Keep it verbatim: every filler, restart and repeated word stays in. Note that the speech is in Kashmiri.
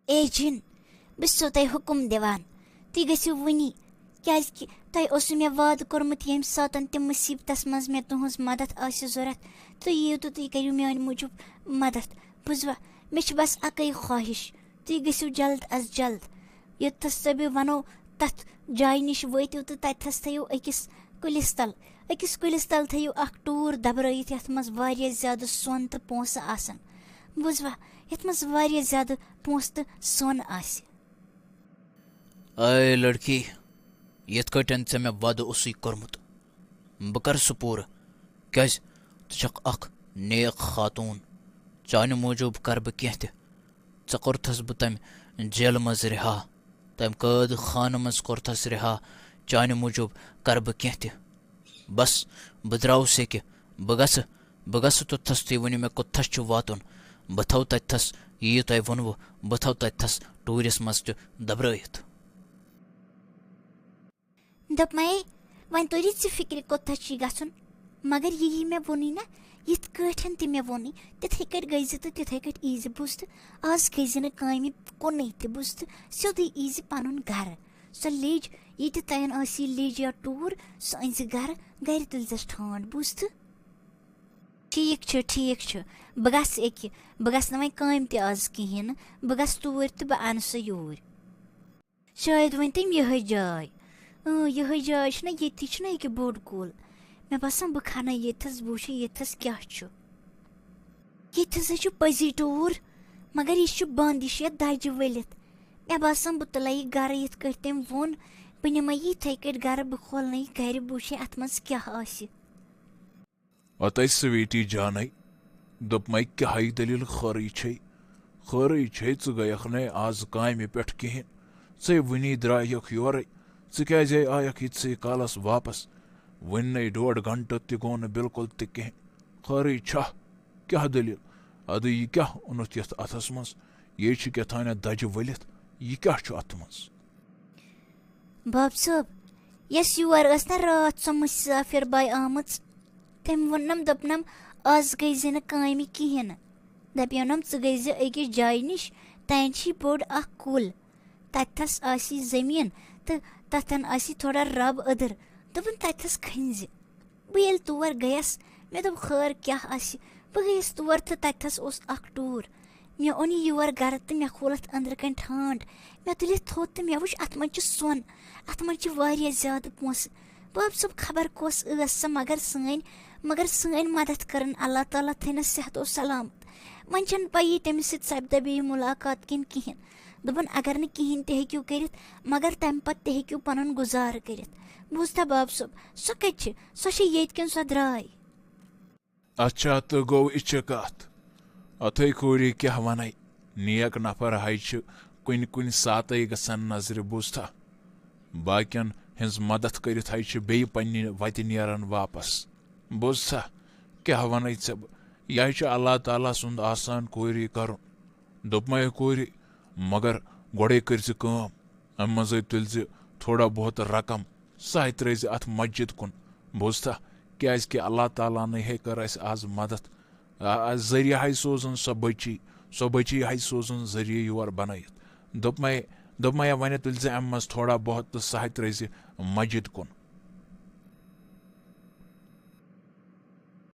اے جِن، بہٕ چھُسو تۄہہِ حُکُم دِوان، تُہۍ گٔژھِو وُنی، کیٛازِکہِ تۄہہِ اوسوٕ مےٚ وعدٕ کوٚرمُت، ییٚمہِ ساتَن تہِ مُصیٖبتَس منٛز مےٚ تُہٕنٛز مدد آسہِ ضروٗرت، تُہۍ یِیِو تہٕ تُہۍ کٔرِو میٛانہِ موٗجوٗب مدد۔ بوٗزوا، مےٚ چھِ بس اَکٕے خواہِش، تُہۍ گٔژھِو جلد از جلد۔ یوٚتَس تۄہہِ بہٕ وَنو، تَتھ جایہِ نِش وٲتِو تہٕ تَتِتھَس تھٲیِو أکِس کُلِس تَل، أکِس کُلِس تَل تھٲیِو اَکھ ٹوٗر دَبرٲیِتھ، یَتھ منٛز واریاہ زیادٕ سۄن تہٕ پونٛسہٕ آسَن۔ بوٗزوا؟ یَتھ منٛز واریاہ زیادٕ پونٛسہٕ تہٕ سۄن آسہِ۔ اے لڑکی، یِتھ کٲٹھۍ ژےٚ مےٚ وعدٕ اوسُے کوٚرمُت، بہٕ کَرٕ سُہ پوٗرٕ۔ کیٛازِ؟ ژٕ چھَکھ اَکھ نیک خاتوٗن۔ چانہِ موٗجوٗب کَرٕ بہٕ کینٛہہ تہِ۔ ژےٚ کوٚرتھَس بہٕ تَمہِ جیلہٕ منٛز رِہا، تَمہِ قٲد خانہٕ منٛز کوٚرتھَس رِہا۔ چانہِ موٗجوٗب کَرٕ بہٕ کینٛہہ تہِ۔ بس، بہٕ درٛاوُس ییٚکہِ، بہٕ گژھٕ، بہٕ گژھٕ توٚتتھَس، تُہۍ ؤنِو مےٚ کوٚتتھَس چھُ واتُن۔ بہٕ تھاوٕ تَتِتھَس، یہِ تۄہہِ ووٚنوُ، بہٕ تھاوٕ تَتِتھَس ٹوٗرِس منٛز تہِ دَبرٲیِتھ۔ دوٚپمَے، وۄنۍ توٚری ژےٚ فِکرِ کوٚتتھَس چھُے گژھُن، مگر یہِ یہِ مےٚ ووٚنُے نا، یِتھ کٲٹھۍ تہِ مےٚ ووٚنُے، تِتھَے کٲٹھۍ گٔے زِ تہٕ تِتھَے کٲٹھۍ یی زِ، بوٗزتھٕ؟ آز گٔے زِ نہٕ کامہِ کُنُے تہِ، بوٗزتھٕ؟ سیوٚدُے یی زِ پَنُن گَرٕ۔ سۄ لیٚج، ییٚتہِ تَتٮ۪ن ٲسی لیٚج یا ٹوٗر، سۄ أنۍ زِ گَرٕ، گَرِ تُلۍ زٮ۪س ٹھانٛڈ، بوٗزتھٕ؟ ٹھیٖک چھُ، ٹھیٖک چھُ۔ بہٕ گژھٕ ییٚکہِ، بہٕ گژھٕ نہٕ وۄنۍ کامہِ تہِ آز کِہیٖنۍ نہٕ۔ بہٕ گژھٕ توٗرۍ تہٕ بہٕ اَنہٕ سۄ یوٗرۍ۔ شاید ؤنۍ تٔمۍ یِہوٚے جاے۔ اۭں، یِہوٚے جاے چھِنہ، ییٚتی چھُنہ ییٚکہِ بوٚڑ کُل۔ مےٚ باسان، بہٕ کھنَے ییٚتھَس، بہٕ وٕچھِ ییٚتھَس کیٛاہ چھُ۔ ییٚتھَس حظ چھُ پٔزی ٹوٗر، مگر یہِ چھُ بنٛد، یہِ چھُ یَتھ دَجہِ ؤلِتھ۔ مےٚ باسان، بہٕ تُلَے یہِ گَرٕ یِتھ کٲٹھۍ تٔمۍ ووٚن۔ بہٕ نِمَے یہِ یِتھَے کٲٹھۍ گَرٕ، بہٕ کھولنَے یہِ گَرِ، بہٕ وٕچھِ اَتھ منٛز کیٛاہ آسہِ۔ اتے سویٹی جانے، دوٚپمَے، کیٛاہے دٔلیٖل، خٲرٕے چھے؟ خٲرٕے چھے، ژٕ گٔیَکھ نے آز کامہِ پٮ۪ٹھ کِہیٖنۍ؟ ژے وٕنی درٛایَکھ یورَے، ژٕ کیٛازے آیَکھ ییٖتسٕے کالَس واپَس؟ وٕنۍ نے ڈوڈ گھنٹہٕ تہِ گوٚو نہٕ بِلکُل تہِ کِہیٖنۍ۔ خٲرٕے چھا؟ کیٛاہ دٔلیٖل؟ اَدٕ یہِ کیٛاہ اوٚنُتھ یَتھ اَتھَس منٛز؟ یے چھِ کیٛاہ تھانٮ۪تھ دَجہِ ؤلِتھ، یہِ کیٛاہ چھُ اَتھٕ منٛز؟ باب صٲب، یۄس یور ٲس نہ راتھ سۄ مسافر باے آمٕژ، تٔمۍ ووٚننم، دوٚپنم، "آز گٔے زِ نہٕ کامہِ کِہیٖنۍ نہٕ۔" دَپیونم، "ژٕ گٔے زِ أکِس جایہِ نِش، تَتٮ۪ن چھِ بوٚڑ اکھ کُل، تَتِتھَس آسی زٔمیٖن تہٕ تَتٮ۪ن آسی تھوڑا رَب أدٕر، دوٚپُن، تَتِتھَس کھٔنۍ زِ۔" بہٕ ییٚلہِ تور گٔیَس، مےٚ دوٚپ، خٲر کیٛاہ آسہِ؟ بہٕ گٔیَس تور تہٕ تَتِتھَس اوس اَکھ ٹوٗر۔ مےٚ اوٚن یہِ یور گَرٕ تہٕ مےٚ کھول اَتھ أنٛدرٕ کَنۍ ٹھانٛڈ۔ مےٚ تُلہِ تھوٚد تہٕ مےٚ وٕچھ، اَتھ منٛز چھِ سۄن، اَتھ منٛز چھِ واریاہ زیادٕ پونٛسہٕ۔ باب صٲب، خبر کۄس ٲس سۄ، مگر سٲنۍ، مگر سٲنۍ مدد کٔرٕن۔ اللہ تعالیٰ تھٲینَس صحت و سلامت۔ وۄنۍ چھَنہٕ پَیی تٔمِس سۭتۍ سَپدِ بیٚیہِ مُلاقات کِنہٕ کِہیٖنۍ۔ دوٚپُن، اگر نہٕ کِہیٖنۍ تہِ ہیٚکِو کٔرِتھ، مگر تَمہِ پَتہٕ تہِ ہیٚکِو پَنُن گُزارٕ کٔرِتھ۔ بوٗزتھا باب صٲب، سۄ کَتہِ چھِ؟ سۄ چھِ ییٚتہِ کِنہٕ سۄ درٛاے؟ اچھا، تہٕ گوٚو یہِ چھِ کَتھ۔ اَتھَے کوٗری کیٛاہ وَنَے؟ نیک نفر ہَے چھِ کُنہِ کُنہِ ساتَے گژھان نظرِ، بوٗزتھا؟ باقیَن ہٕنٛز مدد کٔرِتھ ہَے چھِ بیٚیہِ پنٛنہِ وَتہِ نیران واپس۔ بوٗزتھا؟ کیٛاہ وَنَے ژےٚ بہٕ؟ یہِ ہَے چھُ اللہ تعالیٰ سُنٛد آسان کوٗری کَرُن۔ دوٚپمَے، کوٗرِ، مگر گۄڈَے کٔرۍ زِ کٲم، اَمہِ منٛزَے تُلۍ زِ تھوڑا بہت رقم، سۄ ہَے ترٛٲوۍ زِ اَتھ مسجد کُن، بوٗزتھا؟ کیٛازِکہِ اللہ تعالیٰ نٕے ہے کٔر اَسہِ آز مدد۔ آ، آ، ذٔریعہٕ ہَے سوزُن سۄ بٔچی، سۄ بٔچی ہَے سوزُن ذٔریعہٕ یور بنٲیِتھ۔ دوٚپمَے، دوٚپمَے، وۄنۍ تُلۍ زِ اَمہِ منٛز تھوڑا بہت تہٕ سۄ ہَے ترٛٲوۍ زِ مسجد کُن۔